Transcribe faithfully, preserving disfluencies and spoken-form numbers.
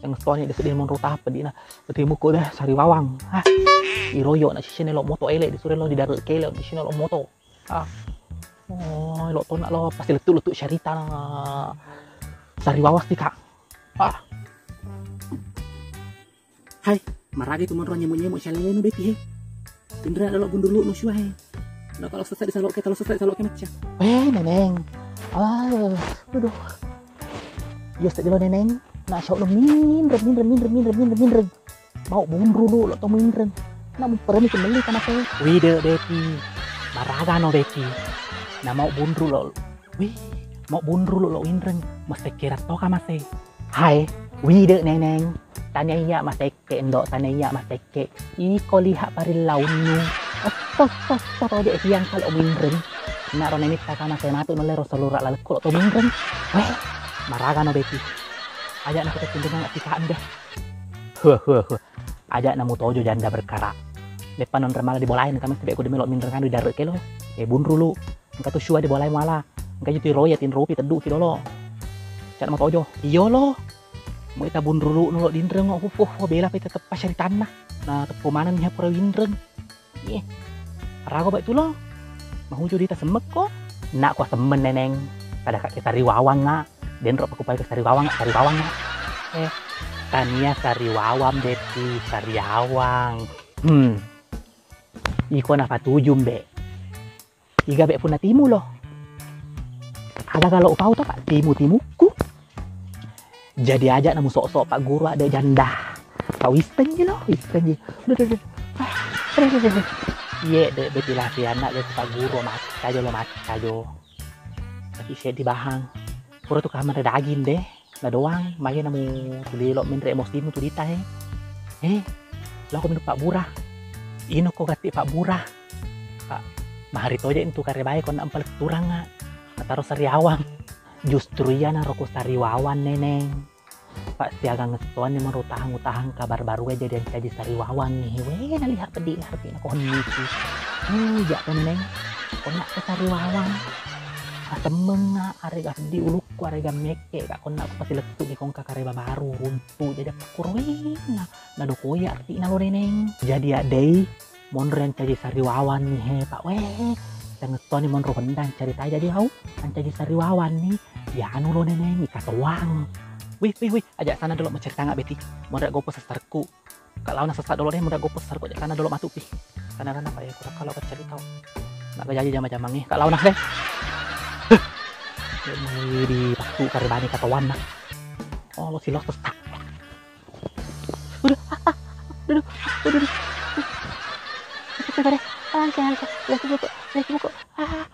Yang stone de' sedih monro tahap pedina. Berarti muko deh sariwawang. Hah? Iroyo na sisine lo moto ele, disure lo di darat kele, di sini lo moto. Ah. Oh, lo tona lo pasti letu-letu syarita na sariwawang sih, Kak. Ah. Hai, maraga tu monro nyemu-nyemu syalenu Beti he. Indra dolo bundulu nu syua he. Lo kalau sesek di saloke, kalau sesek di saloke macam. Eh, Neneng. Ah, aduh. Iya sedih lo, Neneng. Nak syok lo minreng, minreng, minreng, minreng, minreng, minreng. Mau bunru lu, lo to minreng. Nak muperni ke meli sama te. Wide Beti. Maraga no Beti. Nak mau bunru lo. Wih, mau bunru lo, lo inreng. Mesti kira toka mase. Hai, wide Neneng. Tania iya mase ke endo, tania iya masekke. Iko liha parillaunnu. Esso, esso, esso, roje siang kalo minreng. Nak ro nemitta kana saya matu nulle ro selura lalekku lo to minreng. Weh, maraga no Beti. Aja nak kita tindungan nggak sih kak anda. Huh, huh, huh. Aja namu tojo janda berkara. Depan non remala di bolain kami sebek ku demi lo minreng anu di darek kelo. Eh, bunru lu. Engka tu syua di bolai muala. Engka juti roya tinropi teddu ki dolo. Cak nama tojo. Iyo lo. Mau ita bunrulu nulo dinreng, oh, oh, oh, bela pe tetep pas cari tanah. Nah, teppo maneng nih pura winreng. Iya. Rago baik tulo. Mahuju dita semmek ko. Nak kua semmen Neneng. Pada kak kita riwawang nga. Denro paku pai ke sariwawang nga, sariwawang nga. Eh, tania sariwawang Beti, sariawang. Hmm. Iko na patuju mbe. Iga be punna timu lo. Ada kalau upau to, Pak, timu-timukku. Jadi aja namu sok-sok Pak Guru ada janda. Pak Wisten ji lo, Wisten ji. Udah, udah, udah. Ah, udah, udah, udah. Iye, de, de, pilasi anak de Pak Guru, mati aja lo, mati aja. Tapi saya di bahang. Pura tu kamar daging deh. Na doang, magi namu tuli lo menre emosimu tu dita he. Eh, lo ko minum Pak Burah. Ino ko gatti Pak Burah. Pak, mahari toje intu karebae ko na empal turanga. Nataro sariawang. Justru iya na roko sariwawang Neneng. Pak siagang ngestoan ni menurut tahang utahang kabar baru aja dia caji sariwawang nih. Weh, na lihat pedih harti na kohon niki. Hmm, jak to Neneng. Ko na ke sariwawang. Asemmeng nga arega seddi ulukku, arega mekke, kak konna aku pasti lettu di kongka kareba baru runtu jadi aku kuruina. Na dokoi arti'na lo Neneng. Jadi addei monro yang caji sariwawan ni he Pak weh. Tengettoni monro bendang cerita jadi au yang caji sariwawan ni. Ya anu lo Neneng, ika toang. Wih, wih, wih, aja sana dulu mencerita nggak Beti. Monro gopo seserku. Kak laona sessa dolo deh, muda gopo sesarko aja sana dolo matu pi. Sana rana Pak ya, kurang kalau kecari tau. Nak gajaji jama-jamangi, kak laona deh. Ini di waktu karibani kata wana. Oh, lo silos sessa. Udah, ah, ah, udah, udah, udah, udah. Sabar deh. Ah, saya, saya, saya, saya, saya, saya, ah.